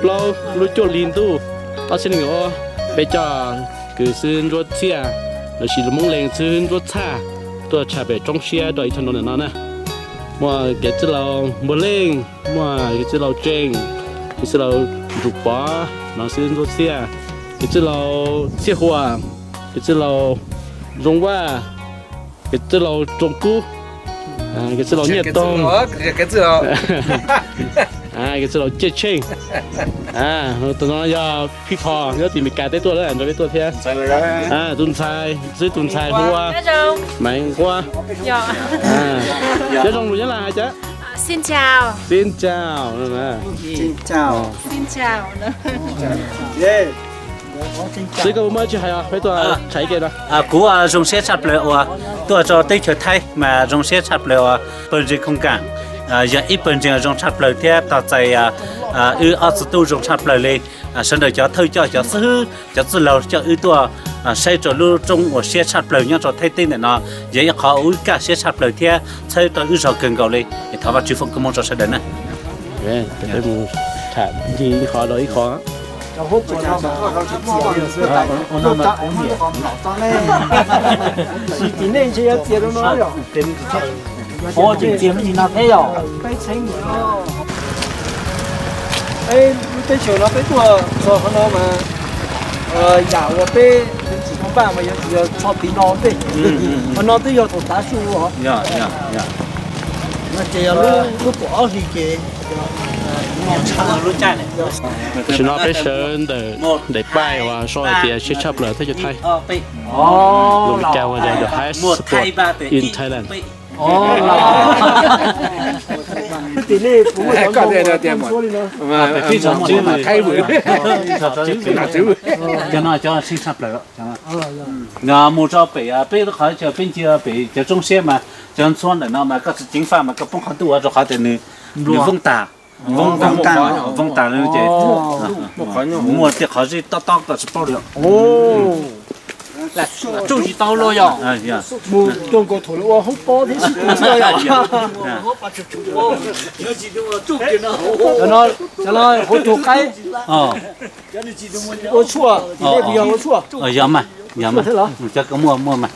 Plaub lub cuaj hli ntuj ob txhiab nees nkaum ob, peb coj kwv xib hwb Ntsuab Txhiaj lossis lus Hmoob Lees xib hwb Ntsuab Txhaj tuaj tshaj pem roob siab rau ib tag nrho ntawm no na. Muaj kev txwj laus Npuag Leej, muaj kev txwj laus Tseem, kev txwj laus Ntsum Pov, no xib hwb Ntsuab Txhiaj, kev txwj laus Txhiaj Huam, kev txwj laus Zoo Vaj, kev txwj laus Roos Kub, kev txwj laus Nyiaj Toog, kev txwj laus Ciaj Tsheej. Tus no yog Phij Thos, nyob tim Meskas teb tuaj lawm, nrog peb tuaj thiab. Tus ntxhais, xib hwb tus ntxhais hu ua Maiv Nquab. Nyob zoo, lus Nyab Laj hais cas? Xin chào. Xin chào. Xin chào. Xib hwb, koj puas muaj tsis hais os, peb tuaj tshais ke no. Kuv zoo siab tshaj plaws uas tuaj rau teb chaws Thaib mas zoo siab tshaj plaws uas pawg ntseeg Khoom Kaam yog ib pawg ntseeg zoo tshaj plaws thiab tos txais wb ob txiv tub zoo tshaj plaws li. Sawv daws cov thawj coj, cov xib hwb, cov txwj laug coj wb tuaj saib rau lub roob uas siab tshaj plaws nyob rau Thaib teb ntawm no, yog ib qhov uas wb kaj siab tshaj plaws thiab txhawb rau wb zog kawg nkaus li. Es thov Vajtswv foom koob hmoov rau sawv daws na. Peb mus tham ncig ib qho rau ib qho. Ua tseem txias me ntsis no thiab yom? Peb teb chaws no peb tuaj txog qhov no mas yam uas peb tsis tau npaj mas yog tsis yog tso tiv no ntej. Qhov no twb yog thaum tav su os. No ces yog lub kaum ob hlis ces. Tam sim no peb sawv ntawm daim paij uas sau hais tias siab tshaj plaws teb chaws Thaib. Lus Meskas ua tias the highest spot in Thailand. Cov no cov siab tshaj plaws. Mus rau pem peb qhov chaw peb ntsia pem cov roob siab mas cov ntxhuab ntawm no mas koj tsis ceev faj mas koj poob qhov ntuj ua rau qhov tias nws voob tas, voob tas, voob tas li ces muaj tej qhov zeb tob tob koj tsis paub li. Tsuj tsis tau los yog mus rau nkaus thaum lawv ua hoob pob thiab sib tw xwb yom. Cov no, cov no hauv tug qaib ua tshuaj, tim nej puas yog ua tshuaj? Yog mas, yog mas, cov ko muaj muaj mas.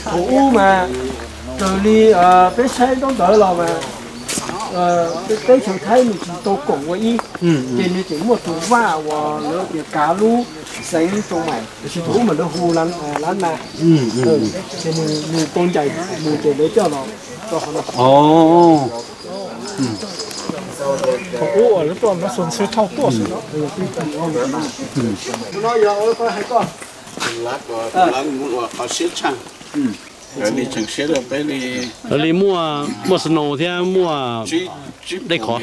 Thaum ub mas raws li peb saib ntaub ntawv los mas teb chaws Thaib nws tsis tau koom ua ib, ces nws tseem muaj tus vaj uas lawv tias kav lub xeev Roo Maim, tiam sis thaum ub mas lawv hu Lab Nas, ces nws tau ncaim mus ces lawv coj los rau qhov no. Thaum ub uas lawv tuaj Mab Xuas Ntxhw Thauj tuaj xwb no. Tus no yog ua hais koj. Qhov siab tshaj. Lawv li tseem siab rau peb li. Lawv li muaj, muaj snow thiab muaj dej khov.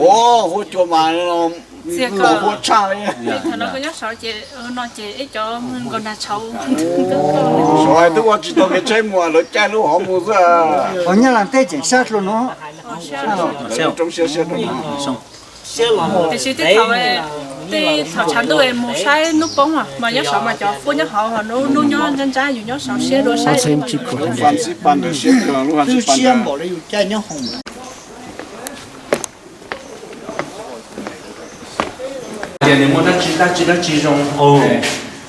Ua huab cua mas huab tshaj li. Thaum no koj nyob saud ces no ces ib cov nkaus nag tshauv. Saud hais twb ua tsis tau kev tsheb mus, lawv caij lub hov mus xwb. Os, Nyab Laj teb tseem sab dlua no. Tiam sis tej thaum, tej thaum tshav ntuj mus saib hnub poob mas nyob saud mas cov huab nyob hauv, hnub nyob ntsab ntsab, yus nyob saud siab dua saib. Twb siab npaum li yus caij nyob hauv. Tias nws muaj dab tsi dab tsi dab tsi zoo.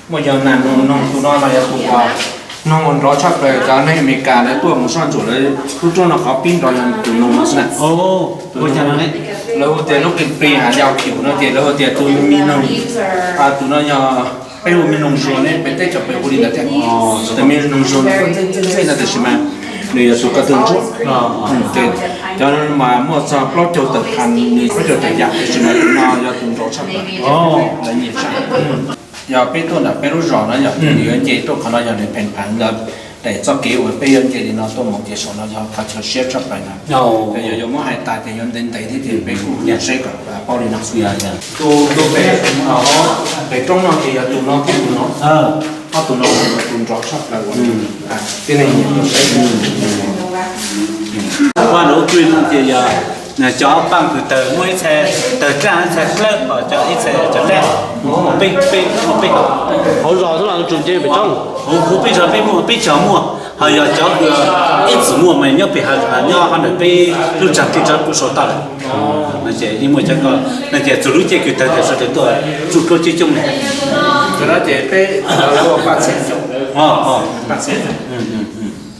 Muaj cov nas noog, noog tus no los yog tus uas noog uas nrov tshaj plaws, cov neeg Amelikas lawv tuaj mus soj ntsuam lawv lub rooj no qhov pib nrov yog tus noog no xwb na. Lawv hu tias lub qi pli hav yau cub no ces lawv hu tias tus me noog, tus no yog peb hu me noog zuag ne, peb teb chaws peb hu li ntawd thiab. Tus me noog zuag no ntxej ntxej ntxej no tiam sis mas nws yog tus ko tw ntsuab. Ces cov mas muaj txog plaub caug tawm phav, nws plaub caug tawm yam, tiam sis mas tus no yog tus nrov tshaj plaws, lawv nyiam tshaj. Yog peb tuaj ntawm peb lub zos no yog nws yuav nce tuaj qhov no yog nws pheej phav ntawd. Daim txoj kev uas peb yuav nce li no tuaj mus ces saum no yog qhov chaw siab tshaj plaws na. Yog yuav muab hais tas ces yuav ntev ntev thiab ces peb kuj nyiam saib kom paub li no xwb. Tus tus pem, pem roob no ces yog tus no thiab tus no. Ob tus no yog tus nrov tshaj plaws uas tib neeg nyiam tuaj saib. Ua lub twj no ces yog Cov paaj kws tawg muaj ib txhais tawg dlaaj, ib txhais dlawb, cov ib txhais cov dlaaj. Peb, peb, peb hauv zos xwb los tsum nce pem roob? Huv peb zos peb muaj, peb zos muaj, ho yog cov kws ib txwm muaj mas nyob pem, nyob hov ntawm peb lub tsaag tij rov kuj sau tau lawm. No ces ib muaj cov ko, no ces txug lub caij kws tawg tas sawv daws tuaj tsuj duab coob coob li.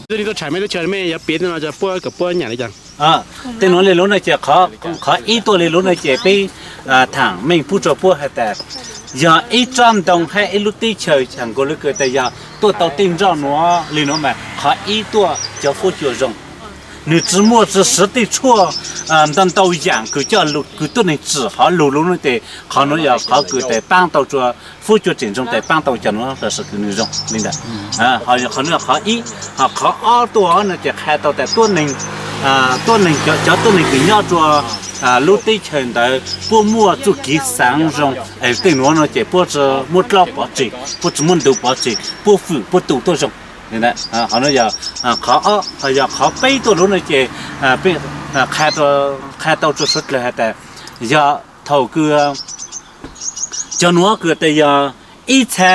Tuaj tsham mej lub chaw, mej yuav piav tej no rau puab kom puab nyam li cas? Tej nuav li lub no ces qhov ib tuaj li lub no ces peb thaam meej pub rau puab has tas, yog ib tsob ntoo hab ib lub teb chaws has nkaus li kws tas yog tuaj tau tej nroj nuav li nuav mas qhov ib tuaj cov fuab cua zoo. Nwg tsi muaj tsi siv tej tshuaj ntau ntau yaam kws coj kws tuab neeg tsim hov lug lub no ces qhov nuav yog qhov kws tas paab tau rua fuab cua tseem zoo tas paab tau cov nuav los sis kws nwg zoo li ntawd. Qhov nuav yog qhov ib. Ho qhov ob tuaj no ces qha tau tas tuab neeg, tuab neeg cov, cov tuab neeg kws nyob rua lub teb chaws ntawd puab muaj txuj kev xaav zoo es tej nuav no ces puab tsi muab dlaab pov tseg, puab tsi muab ntu pov tseg, puab fwm puab tu tuaj zoo. Qhov nuav yog qhov ob. Ho yog qhov peb tuaj lub no ces qha tau rua suav dlawg has tas yog thaum kws cov nuav kws tas yog ib txha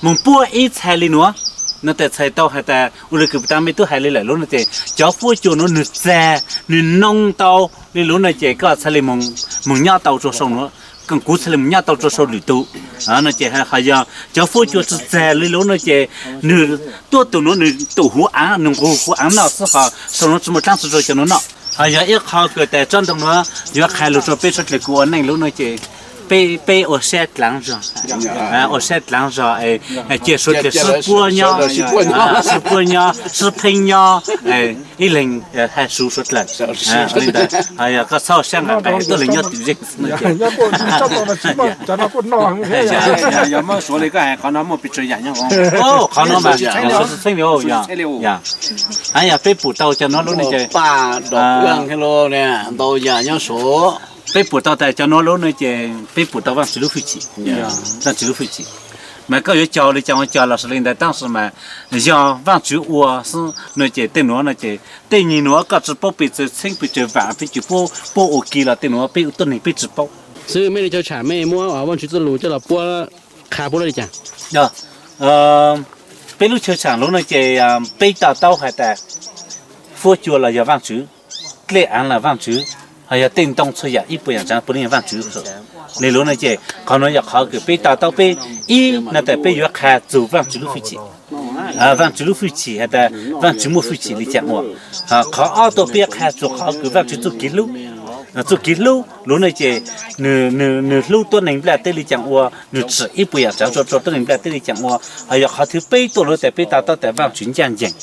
moog puab ib txha li nuav, no tas txhais tau has tas ua li kws tas mej tub hais li lawm lub no ces cov fuab cua nuav nwg txag nwg noo tau li lub no ces koj txhaj li moog nyob tau rua sau nuav, kuv txhaj li moog nyob tau rua sau lwm tug. No ces ho yog cov fuab cua tsi txag li lub no ces nwg tuab tug nuav nwg tum huv aav, nwg nqug huv aav noj xwb ho sau nuav tsi muaj dlaab tsi rua cov nuav noj. Ho yog ib qho kws tas tsob ntoo nuav yuav qha lug rua peb suav dlawg kws ua neej lub no ces peb, peb ua sab dlaav zog, ua sab dlaav zog, cia suav dlawg sib puab nyob, sib puab nyob, sib pheeb nyob, ib leeg hais su suav dlawg li ntawd. Ho yog koj txhob sab nqaim nqaim tuab leeg nyob twm zeej. Yog muab suav li koj hais qhov no muaj pes tsawg yam nyob? Qhov no mas suav txheeb li, yog peb pum tau cov nuav lub no ces ntau yam nyob suav. Peb pum tau tas cov nuav lub no ces peb pum tau Vaajtswv lub hwj chim, Vaajtswv lub hwj chim. Mas koj yuav cog li cas ua cog los sis li ntawd tab sis mas yog Vaajtswv ua xwb no ces tej nuav no ces tej nyuag nuav koj tsi paub pes tsawg txheeb pes tsawg vam pes tsawg puab, puab ua ke los tej nuav peb ua tuab neeg peb tsi paub. Xwb mej li chaw tsham mej muab Vaajtswv txuj lug coj los puab qha puab li cas? Peb lub chaw tsham lub no ces peb to taub has tas fuab cua los yog Vaajtswv, dlej aav los Vaajtswv, ho yog tej ntoo txhua yam ib puas yam ntsav puav leej yog Vaajtswv. Li lub no ces qhov nuav yog qhov kws peb to taub peb ib no tas peb yuav qha txug Vaajtswv lub hwj chim. Vaajtswv lub hwj chim has tas Vaajtswv muaj hwj chim li cas ua. Qhov ob tuaj peb qha txug qhov kws Vaajtswv txuj kev hlub, txuj kev hlub lub no ces nwg hlub tuab neeg nplaj teb li cas ua, nwg tsim ib puas yam ntsav rua tuab neeg nplaj teb li cas ua. Ho yog qhov thib peb tuaj lub tas peb to taub tas Vaajtswv ncaj ncees.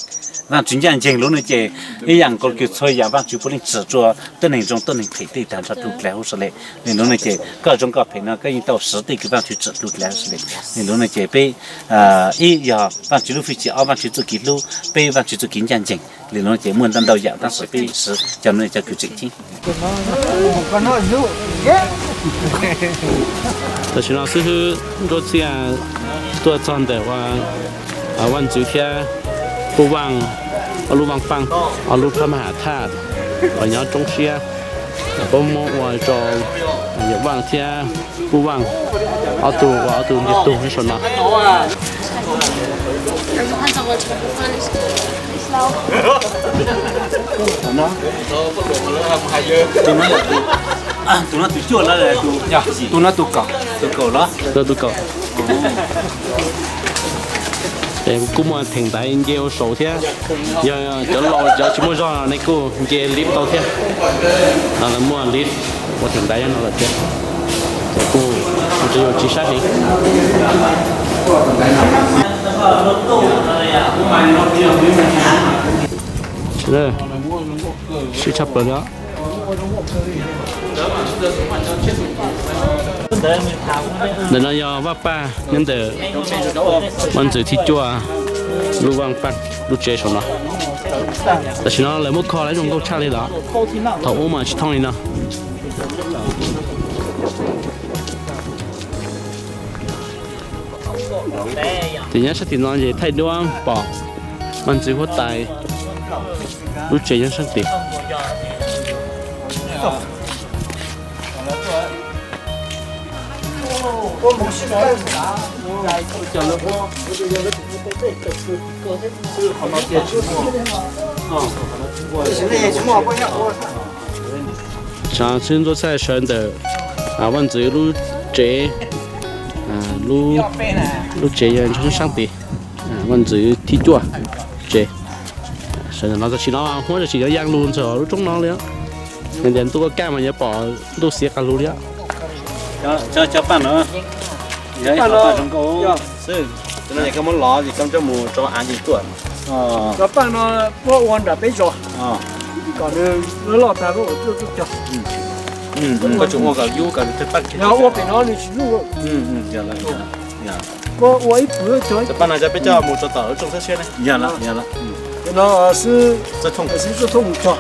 Vaajtswv ncaj ncees lub no ces ib yam nkaus kws txhua yam Vaajtswv puav leej tsim rua tuab neeg zoo tuab neeg phem tej tag nrho dlua dlaag huv si le. Li lub no ces koj zoo koj phem no koj yeej tau siv tej kws Vaajtswv tsim dlua dlaag huv si le. Li lub no ces peb ib yog Vaajtswv lub hwj chim, ob Vaajtswv txuj kev hlub, peb Vaajtswv txuj kev ncaj ncees. Li lub no ces muaj ntau ntau yam tab sis peb siv cov nuav cov kws tseem ceeb. Tam sim no xib hwb Nruab Txiaj tuaj txog ntawm ua Vaajtswv thiab Puj Vaaj ob lub vaaj paaj, ob lub phab ma has thaj uas nyob roob siab, puab muab ua rau Yawm Vaaj thiab Puj Vaaj ob tug ua ob tug ntiag tug nyob saum no. Tus no tus cuaj los tus, tus no tus kaum, tus kaum los? Tus kaum. Es kuj muaj theem ntaiv nce ua saud thiab. Yog cov laus cov tsis muaj zog nej kuj nce liv tau thiab. No lawv muaj liv ua theem ntaiv nyob no lawm thiab. Ces kuj, kuj tsis yog tsis saib heev. Sib tshaj plaws li os. Ntawm no yog Vaaj Paj nyob ntawm Vaaj Ntxwv thib cuaj lub vaaj paj lub tsev saum no. Tam sim no lawv muab kho lawm zoo nkauj tshaj li lawm. Thaum ub mas tsis thooj li no. Ces nyob sab tim no ces thaij duab pom Vaaj Ntxwv huab tais lub tsev nyob sab tim. Tsaav xwb ntxuav txhaj sawv ntawm vaj ntxwv lub tsev, lub tsev yog nyob saab tid, vaj ntxwv thib cuaj tsev. Sawv ntawm no txog tsis no huab tsis nyob yaaj lug ntxawg lub roob no li. Ntias ntuj kaj mas yuav pom ntuj xiav qas lug li. Cov paaj no, cov paaj no, koj muab lov es koj coj mus rau av yeej tuaj. Cov paaj no muab ua nram peb zos kom nws loj tag, koj tsum ua kom yub kom nws tawg paaj. Yog ua pem no nws tsis nuj. Muab ua ib puas cov paaj no cov peb coj mus rau tom lub tsooj txhab siab ne. Yog lawm, yog lawm. Cov no xwb, xwb thooj mus txog.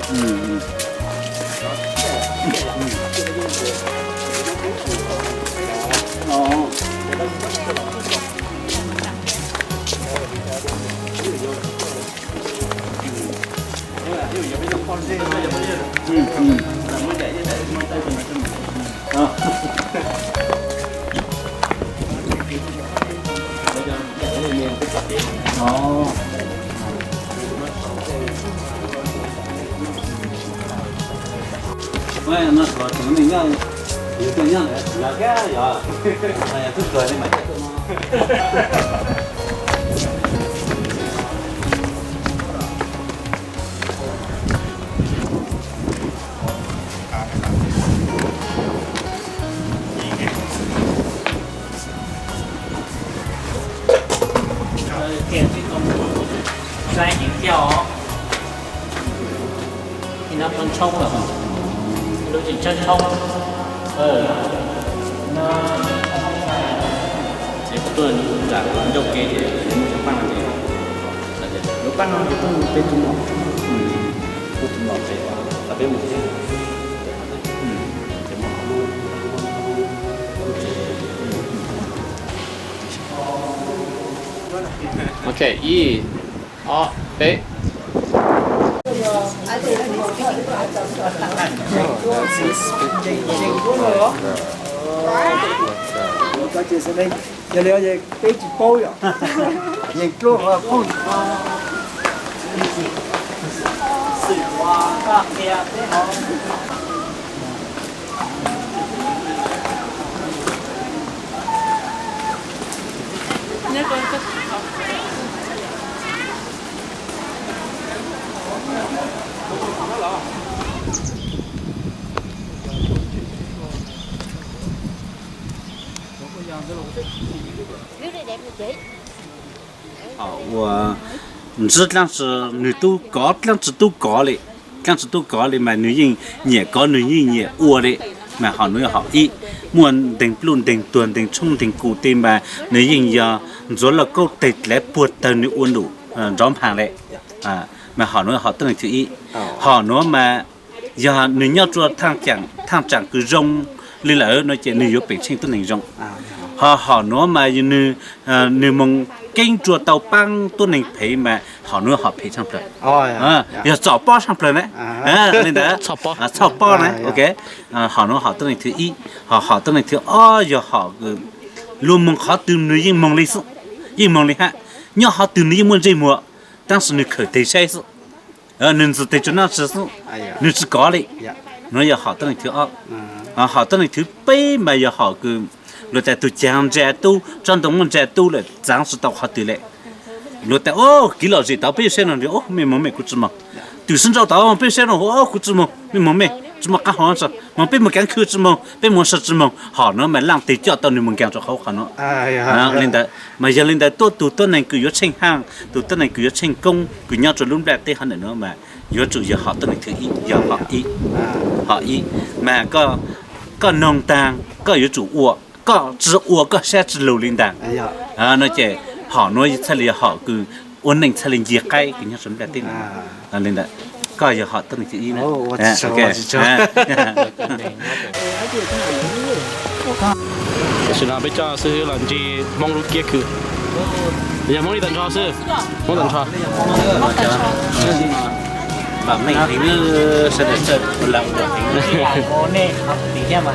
Saib heev thiab os. Ib no tshoob tshoob lawm, lub tseem tshoob tshoob. Ces kuv tuaj nram ncauj ke ces muaj cov paaj no ces, lub paaj no ces tuaj peb tug mom, tuaj tug mom ces peb mus thiab. Ok, ib, ob, peb. Yog li peb tsis paub yom, yeej dluab qhov phooj ywg. Ua ntsis dlaab tsi, nws tub kov dlaab tsi tub kov li, dlaab tsi tub kov li mas nws yeej nyiam kov, nws yeej nyiam ua li. Mas hom nuav yog hom ib, muaj nteeg pluj nteeg tuag nteeg tshoob nteeg kuv tej mas nws yeej yog ntxuav lauj kaub teg dlaav puag tawg nws ua num nrov npaag li. Mas hom nuav hom tuab neeg thib ib. Hom nuav mas yog nws nyob rua thaaj tsaam kws zoo li lawm no ces nws yuav pem tsheej tuab neeg zoo. Ho hom nuav mas nws moog keeb rua tau paab tuab neeg phem mas hom nuav hom phem tshaaj plawg. Yog txom pob tshaaj plawg na. Li ntawd, txhoj pob na. Ok, hom nuav hom tuab neeg thib ib. Ho hom tuab neeg thib ob yog hom luag moog qhov twg nws yeej moog li xwb, yeej moog li hab. Nyob qhov twg nws yeej muaj ntsej muag, tab sis nws khawm teg saib xwb, nws ntxim teg tsuas noj tsi xwb, nws tsi kov li. Nuav yog hom tuab neeg thib ob. Hom tuab neeg thib peb mas yog hom kws luag tas tug caag ntsa tub, tsob ntoo muaj ntsa tub lawm txaav tsi tau qhov twg li. Luag tas, o, kiv lom zem tau peb saib no, o, mej moog mej, kuv tsi moog. Twm sib nrau tau peb saib no, o, kuv tsi moog, mej moog mej, tsi muaj qaab hau tso, moog peb moog kaav khw tsi moog, peb moog sawv tsi moog. Hom nuav mas laaj teg coj tau nws moog nkaag rua qhov qhov nuav. Li ntawd, mas yog li ntawd tuab tug tuab neeg kws yuav tsheej haaj, tug tuab neeg kws yuav tsheej koob kws nyob rua lub nplaj teb hov ntawm nuav mas yuav tsum yog hom tuab neeg thib ib, yog hom ib. Hom ib, mas koj noog taag koj yuav tsum ua, koj tsi ua koj sab tsi lug li ntaag. No ces hom nuav txhaj li yog hom kws ua neej txhaj li nci qaib kws nyob rua nplaj teb. Li ntawd, koj yog hom tuab neeg thib ib na. Tam sim no peb coj xib hwb los ntsia Hmoob lub kiab khw. Yog Hmoob li tag nrho xwb, Hmoob tag nrho. Vam meej heev, sawv daws txawj ua lag ua luam heev.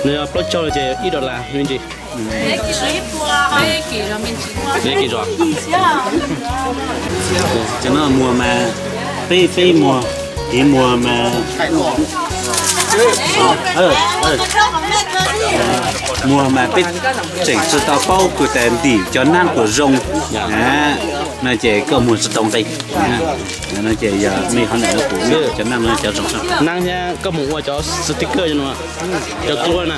Nws yog plaub caug ces ib dollar me ntsis. Cov no muag mas peb, peb muag, ib muag mas, muag mas peb tseem tsis tau paub kws tas ntim cov nab kuas zoo, no ces koj muag tsis tau nqi. No ces yog me qhov ntawm no kuv cov nab no cov zoo. Nab thiab koj mus ua cov sticker no, cov tua na,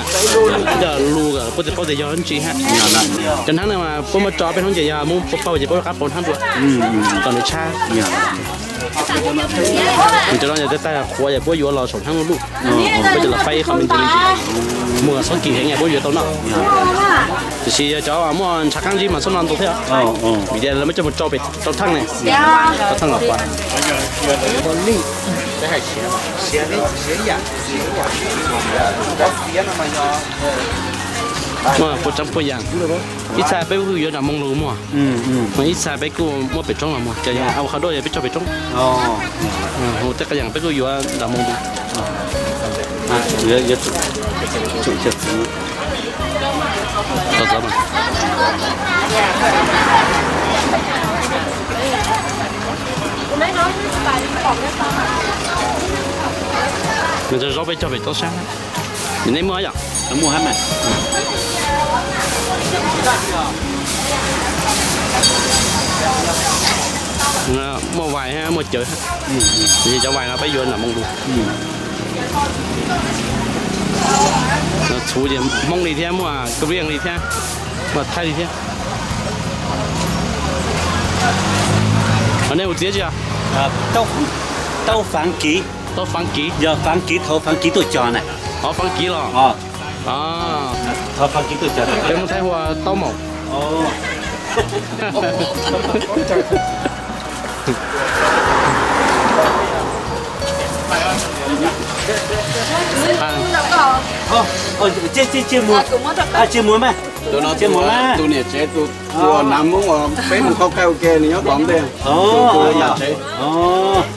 coj lus puab thiaj paub tias yog dab tsi hab. Cov nab no mas puab muab tso peb hnub ces yog muab paug ces puab rov qab pauv hnab dua kom nws tshab. Nws cov no yog tej tag qhuav ces puab yuav los saum hnab luj luj, puab coj los faib qhov me ntsis me ntsis, muag txhob kim heev puab yuav tau noj. Tiam sis yog cov muaj ntshav qab ntsib mas txhob noj ntau thiab, vim tias lawv muab coj mus rau pem rau theej ne, rau theej los pom. Puas tsav puas yam, ib txha peb kuj yuav nram moo lug muag, ib txha peb kuj muab pem roob los muag, cov avocado yog peb tso pem roob, hu tej qee yam peb kuj yuav nram moo lug. Nws zaub peb cog pem toj sab. Neb muaj yom? Muaj hab mas. Muaj vais hab muaj cawv hab. Cov vais no peb yuav nram moo lug. Txhuv ces Hmoob li thiab, muaj Kab Liaj li thiab, muaj Thaib li thiab. Nej hu txiv tsi? Taub Faav Kiv. Taub Faav Kiv. Yog Faav Kiv, thaum Faav Kiv tuaj cog na. Os, Faav Kiv los. Peb Hmoob Thaib hu ua taub maum. Tus no tus niam tsev, tus nav Hmoob uas peb mus khau kawg ua ke, nws nyob tom ntej.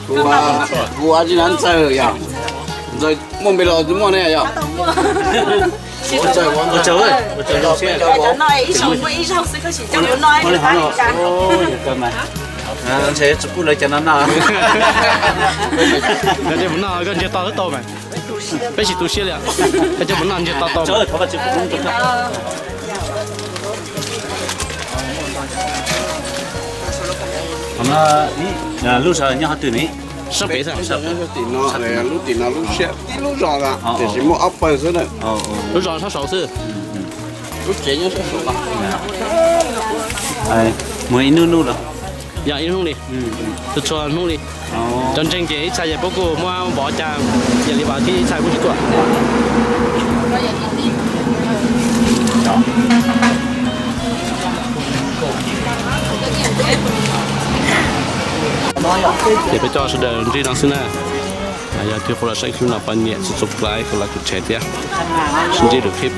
Kuv ua tsis nav Ntxawg yom. Ntxawg muaj npe los tsis muaj ne yom. Ntshe tsis pub lawv cov no noj. Koj ntshe tau tau mas. Peb tsis tu siab li, peb cov mus noj ntshe tau tau. Lub zos nyob qhov twg ne? Sab pem xwb. Lub tim no, lub tim no lub siab tib lub zos, tiam sis muaj ob pawg xwb na. Lub zos sab saud xwb. Lub tsev nyob sab saud. Muag ib hnub hnub los? Yog ib hnub li. Txhua txhua hnub li. Cov ntseeg ces ib txha ces puab kuj muab vov cas, yam li vas thiv ib txha kuj tsis tuaj. Ces peb coj sawv daws ntsib no xwb na. Yog twg qhuas los saib clip no pab nias subscribe, like, share thiab. Sib ntsib lwm clip.